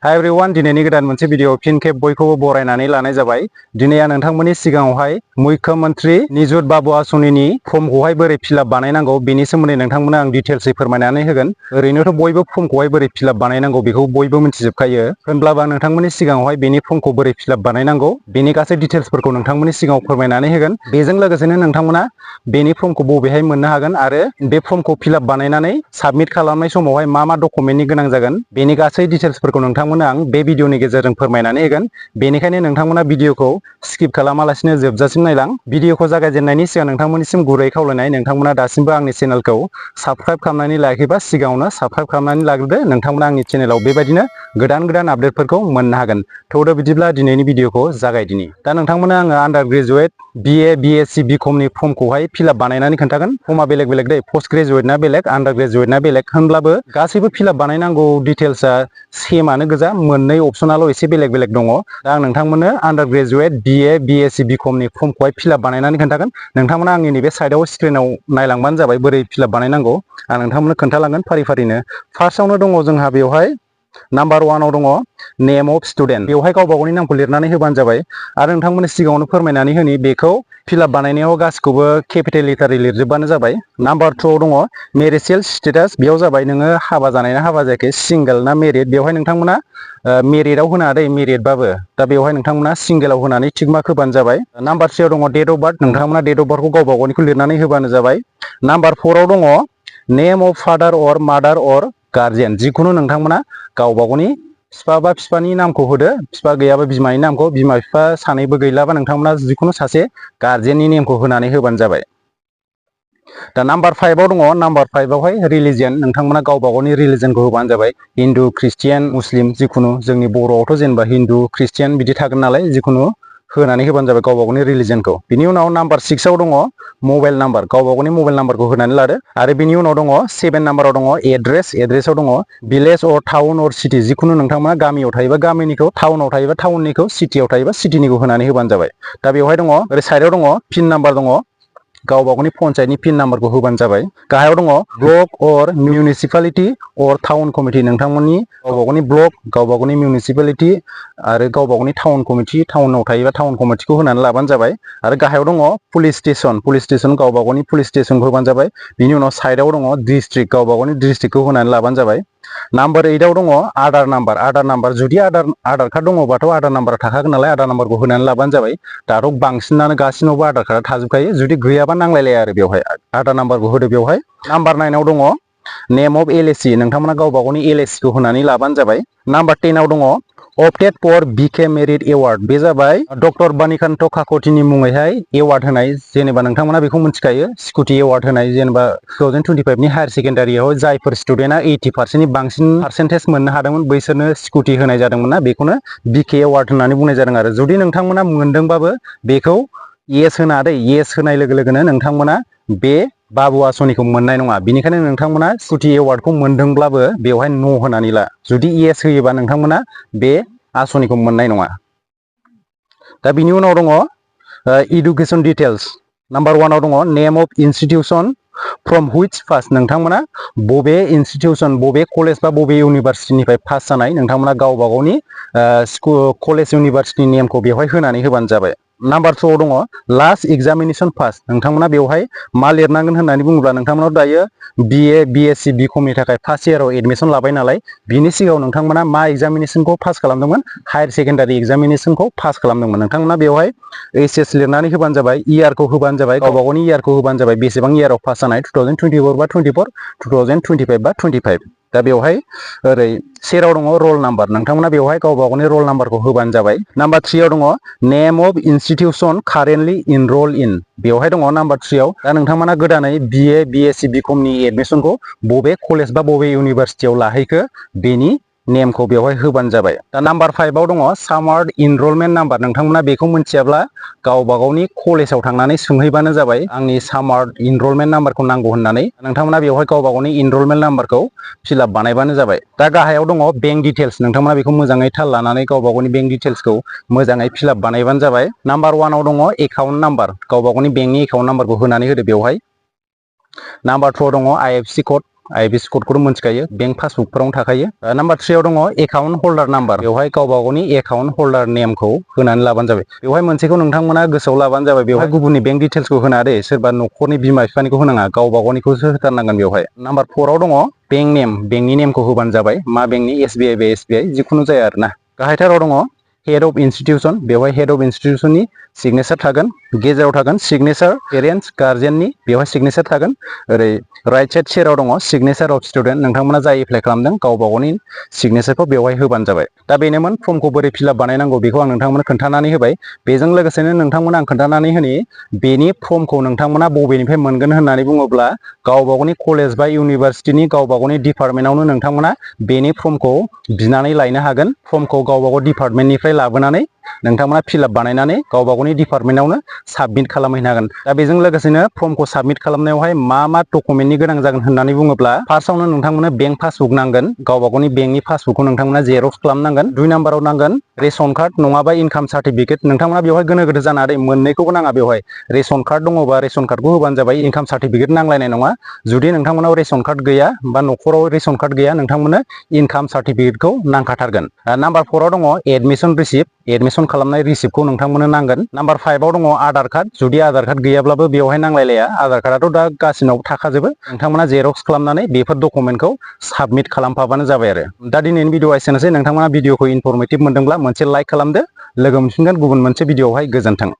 Hi everyone, दिनैनि गोदान मोनसे भिडिअ फिन खेब बयखौबो बरायनानै लानाय जाबाय। दिनै आं नोंथांमोननि सिगाङावहाय मुख्यमंत्री निजुत बाबु आसनिनि फर्मखौहाय बोरै फिलआप बानायनांगौ बेनि सोमोन्दै नोंथांमोननो आं डिटेल्सै फोरमायनानै होगोन। ओरैनोथ' बयबो फर्मखौहाय बोरै फिलआप बानायनांगौ बेखौ बयबो मिथिजोबखायो। होनब्लाबो आं नोंथांमोननि सिगाङावहाय बेनि फर्मखौ बोरै फिलआप बानायनांगौ बेनि गासै डिटेल्सफोरखौ नोंथांमोननि सिगाङाव फोरमायनानै होगोन। बेजों लोगोसेनो नोंथांमोना बेनि फर्मखौ बबेहाय मोननो हागोन आरो बे फर्मखौ फिलआप बानायनानै साबमिट खालामनाय समावहाय मा डकुमेन्टनि गोनां जागोन बेनि गासै डिटेल्सफोरखौ नोंथांमोननो आं बे भिडिअनि गेजेरजों फोरमायनानै होगोन। बेनिखायनो नोंथांमोना भिडिअखौ स्किप खालामालासिनो जोबजासिम नायलां। भिडिअखौ जागायजेननायनि सिगां नोंथांमोननिसिम गुरै खावलायनाय, नोंथांमोना दासिमबो आंनि चेनेलखौ साबस्क्राइब खालामनानै लायाखैबा सिगाङावनो साबस्क्राइब खालामनानै लाग्रोदो। नोंथांमोना आंनि चेनेलाव बेबायदिनो गोदान आपडेटफोरखौ मोननो हागोन। थौदो बिदिब्ला दिनैनि भिडिअखौ जागायदिनि। दा नोंथांमोना आङो आन्डार ग्रेजुवेट BA BSc BComनि फर्मखौहाय फिलआप बानायनानै खोन्थागोन। फर्मा बेलेग बेलेग दै, पोस्ट ग्रेजुवेटना बेलेग, आन्डार ग्रेजुवेटना बेलेग। होनब्लाबो गासैबो फिलआप बानायनांगौ डिटेल्सआ सेमानो गोजा, मोननै अपसनाल' एसे बेलेग बेलेग दङ। दा आं नोंथांमोननो आन्डार ग्रेजुवेट BA BSc BComनि फर्मखौहाय फिलआप बानायनानै खोन्थागोन। नोंथांमोना आंनि नैबे साइडआव स्क्रिनाव नायलांबानो जाबाय बोरै फिलआप बानायनांगौ। आं नोंथांमोननो खोन्थालांगोन फारि फारिनो। फार्स्टआवनो दङ जोंहा बेवहाय नाम्बार 1आव दङ नेम अफ स्टुडेन्ट। बेवहाय गावबा गावनि नामखौ लिरनानै होबानो जाबाय। आरो नोंथांमोननि सिगाङावनो फोरमायनानै होनि, बेखौ फिलआप बानायनायाव गासिखौबो केपिटेल लेटारै लिरजोबबानो जाबाय। नाम्बार 2आव दङ मेरिसियेल स्टेटास। बेयाव जाबाय नोङो हाबा जानाय ना हाबा जायाखै, सिंगेल ना मेरिड। बेवहाय नोंथांमोना मेरिडआव होनाङा दै, मेरिडबाबो। दा बेवहाय नोंथांमोना सिंगेलाव होनानै टिक मार्क होबानो जाबाय। नाम्बार 3आव दङ डेट अफ बार्थ। नोंथांमोना डेट अफ बार्थखौ गावबा गावनिखौ लिरनानै होबानो जाबाय। नाम्बार 4आव दङ नेम अफ फादार अर मादार अर गार्जियान। जिखुनु नोंथांमोना गावबा गावनि बिफा बा बिफानि नामखौ होदो। बिफा गैयाबा बिमानि नामखौ, बिमा बिफा सानैबो गैलाबा नोंथांमोना जिखुनु सासे गार्जियाननि नेमखौ होनानै होबानो जाबाय। दा नाम्बार 5आव दङ, नाम्बार 5आवहाय रिलिजियन। नोंथांमोना गावबा गावनि रिलिजनखौ होबानो जाबाय। हिन्दु, ख्रिस्टियान, मुस्लिम जिखुनु। जोंनि बर'आवथ' जेनेबा हिन्दु ख्रिस्टियान बिदि थागोन नालाय, जिखुनु होनानै होबानो जाबाय गावबा गावनि रिलिजनखौ। बिनि उनाव नाम्बार 6आव दङ मबाइल नाम्बार। गावबा गावनि मबाइल नाम्बारखौ होनानै लादो। आरो बिनि उनाव दङ 7 नाम्बाराव दङ एड्रेस। एड्रेसाव दङ भिलेज अर टाउन अर सिटि। जिखुनु नोंथांमोना गामियाव थायोबा गामिनिखौ, टाउनाव थायोबा टाउननिखौ, सिटियाव थायोबा सिटिनिखौ होनानै होबानो जाबाय। दा बेवहाय दङ ओरै साइडआव दङ पिन नाम्बार दङ। गावबा गावनि पन्सायतनि पिन नाम्बारखौ होबानो जाबाय। गाहायाव दङ ब्लक अर मिउनिसिपालिटि अर टाउन कमिटि। नोंथांमोननि गावबा गावनि ब्लक, गावबा गावनि मिउनिसिपालिटि आरो गावबा गावनि टाउन कमिटि, टाउनाव थायोबा टाउन कमिटिखौ होनानै लाबानो जाबाय। आरो गाहायाव दङ पुलिस स्टेसन। पुलिस स्टेसन गावबा गावनि पुलिस स्टेसनखौ होबानो जाबाय। बिनि उनाव साइडआव दङ डिस्ट्रिक्ट। गावबा गावनि डिस्ट्रिक्टखौ होनानै लाबानो जाबाय। नाम्बार 8आव दङ आधार नाम्बार। आधार नाम्बार, जुदि आधार कार्ड दङबाथ' आधार नाम्बारा थाखागोन नालाय, आधार नाम्बारखौ होनानै लाबानो जाबाय। दाथ' बांसिनानो गासिनावबो आधार कार्डआ थाजोबखायो। जुदि गैयाबा नांलायलाया आरो बेवहाय आधार नाम्बारखौ होदो बेवहाय। नाम्बार 9आव दङ नेम अफ LAC। नोंथांमोना गावबा गावनि LACखौ होनानै लाबानो जाबाय। नाम्बार 10आव दङ update for BK merit award. बे जाबाय डक्टर बानिकान्त काकतिनि मुङैहाय एवार्ड होनाय। जेनेबा नोंथांमोना बेखौ मिथिखायो, स्कुटि एवार्ड होनाय। जेनेबा 2025नि हायार सेकेण्डारियाव जायफोर स्टुडेन्टआ 80%नि बांसिन पार्सेन्टेज मोननो हादोंमोन बैसोरनो स्कुटि होनाय जादोंमोन ना, बेखौनो BK एवार्ड होननानै बुंनाय जादों। आरो जुदि नोंथांमोना मोनदोंबाबो बेखौ येस होना दै। येस होनाय लोगो लोगोनो नोंथांमोना बे बाबु आसनिखौ मोननाय नङा। बेनिखायनो नोंथांमोना स्कुटि एवार्डखौ मोनदोंब्लाबो बेवहाय न' होनानै ला। जुदि येस होयोबा नोंथांमोना बे आसनिखौ मोननाय नङा। दा बिनि उनाव दङ इडुकेसन डिटेल्स। नाम्बार 1आव दङ name of institution from which pass. नोंथांमोना बबे इनस्टिटिउसन, बबे कलेज बा बबे इउनिभारसिटिनिफ्राय पास जानाय, नोंथांमोना गावबा गावनि कलेज इउनिभारसिटिनि नेमखौ बेवहाय होनानै होबानो जाबाय। नाम्बार 2आव दङ लास्ट एग्जामिनेसन पास। नोंथांमोना बेवहाय मा लिरनांगोन होननानै बुङोब्ला, नोंथांमोनाव दायो BA BSc BComनि थाखाय फार्स्ट इयाराव एडमिसन लाबाय नालाय, बिनि सिगाङाव नोंथांमोना मा एग्जामिनेसनखौ पास खालामदोंमोन, हायार सेकेण्डारि एग्जामिनेसनखौ पास खालामदोंमोन। नोंथांमोना बेवहाय HS लिरनानै होबानो जाबाय। इयारखौ होबानो जाबाय, गावबा गावनि इयारखौ होबानो जाबाय। बेसेबां इयाराव पास जानाय, 2024 बा 24, 2025 बा 25। दा बेवहाय ओरै सेराव दङ रल नाम्बार। नोंथांमोना बेवहाय गावबा गावनि रल नाम्बारखौ होबानो जाबाय। नाम्बार 3आव दङ नेम अफ इनस्टिटिउसन कारेन्टलि इनरल इन। बेवहाय दङ नाम्बार 3आव। दा नोंथांमोना गोदानै BA BSc BComनि एडमिसनखौ बबे कलेज बा बबे इउनिभारसिटियाव लाहैखो बेनि नेमखौ बेवहाय होबानो जाबाय। दा नाम्बार 5आव दङ सामार इनरलमेन्ट नाम्बार। नोंथांमोना बेखौ मिथियाब्ला गावबा गावनि कलेजाव थांनानै सोंहैबानो जाबाय, आंनि सामार इनरलमेन्ट नाम्बारखौ नांगौ होननानै। नोंथांमोना बेवहाय गावबा गावनि इनरलमेन्ट नाम्बारखौ फिलआप बानायबानो जाबाय। दा गाहायाव दङ बेंक डिटेल्स। नोंथांमोना बेखौ मोजाङै थाल लानानै गावबा गावनि बेंक डिटेल्सखौ मोजाङै फिलआप बानायबानो जाबाय। नाम्बार 1आव दङ एकाउन्ट नाम्बार। गावबा गावनि बेंकनि एकाउन्ट नाम्बारखौ होनानै होदो बेवहाय। नाम्बार 2आव दङ IFSC कड। आइएफएससि क'डखौथ' मोनथिखायो बेंक पासबुकफोरावनो थाखायो। नाम्बार 3 आव दङ एकाउन्ट हल्डार नाम्बार। बेवहाय गावबा गावनि एकाउन्ट हल्डार नेमखौ होनानै लाबानो जाबाय। बेवहाय मोनसेखौ नोंथांमोना गोसोआव लाबानो जाबाय, बेवहाय गुबुननि बेंक डिटेल्सखौ होनाङा दे, सोरबा न'खरनि बिमा बिफानिखौ होनाङा, गावबा गावनिखौसो होथारनांगोन बेवहाय। नाम्बार 4 आव दङ बेंक नेम। बेंकनि नेमखौ होबानो जाबाय, मा बेंकनि, एसबिआइ बा एसबिआइ, जिखुनु जाया आरोना। गाहायथाराव दङ हेड अफ इन्स्टिटिउसन। बेवहाय हेड अफ इन्स्टिटिउसननि सिगनेचार थागोन। गेजेराव थागोन सिगनेचार पेरेन्टस गार्जियाननि, बेवहाय सिगनेचार थागोन। ओरै राइट साइड सेराव दङ सिगनेचार अफ स्टुडेन्ट। नोंथांमोना जाय एप्लाइ खालामदों गावबा गावनि सिगनेचारखौ बेवहाय होबानो जाबाय। दा बेनोमोन फर्मखौ बोरै फिलआप बानायनांगौ बेखौ आं नोंथांमोननो खोन्थानानै होबाय। बेजों लोगोसेनो नोंथांमोना आं खोन्थानानै होनि बेनि फर्मखौ नोंथांमोना बबेनिफ्राय मोनगोन होननानै बुङोब्ला गावबा गावनि कलेज बा इउनिभारसिटिनि गावबा गावनि डिपार्टमेन्टआवनो नोंथांमोना बेनि फर्मखौ बिनानै लायनो हागोन। फर्मखौ गावबा गाव डिपार्टमेन्टनिफ्राय लाबोनानै नोंथांमोना फिलआप बानायनानै गावबा गावनि डिपार्टमेन्टआवनो साबमिट खालामहैनो हागोन। दा बेजों लोगोसेनो फर्मखौ साबमिट खालामनायावहाय मा डकुमेन्टनि गोनां जागोन होननानै बुङोब्ला फार्स्टआवनो नोंथांमोननो बेंक पासबुक नांगोन। गावबा गावनि बेंकनि पासबुकखौ नोंथांमोना जेरक्स खालामनांगोन। 2 नाम्बाराव नांगोन रेशन कार्ड नङाबा इनकाम सार्टिफिकेट। नोंथांमोना बेवहाय गोनो गोथो जानाङा दे, मोननैखौबो नाङा बेवहाय। रेशन कार्ड दङबा रेशन कार्डखौ होबानो जाबाय, इनकाम सार्टिफिकेट नांलायनाय नङा। जुदि नोंथांमोनाव रेशन कार्ड गैया बा न'खराव रेशन कार्ड गैया, नोंथांमोननो इनकाम सार्टिफिकेटखौ नांखाथारगोन। नाम्बार 4 आव दङ एडमिसन रिसिप्ट। एडमिसन खालामनाय रिसिप्टखौ नोंथांमोननो नांगोन। नाम्बार 5 आव दङ आधार कार्ड। जुदि आधार कार्ड गैयाब्लाबो बेवहाय नांलायलाया, आधार कार्डआथ' दा गासिनावबो थाखाजोबो। नोंथांमोना जेरक्स खालामनानै बेफोर डकुमेन्टखौ साबमिट खालामफाबानो जाबाय आरो। दा दिनैनि भिडिअआ एसेनोसै। नोंथांमोना भिडिअखौ इनफरमेटिभ मोनदोंब्ला मोनसे लाइक खालामदो। लोगो मोनफिनगोन गुबुन मोनसे भिडिअआवहाय। गोजोन्थों।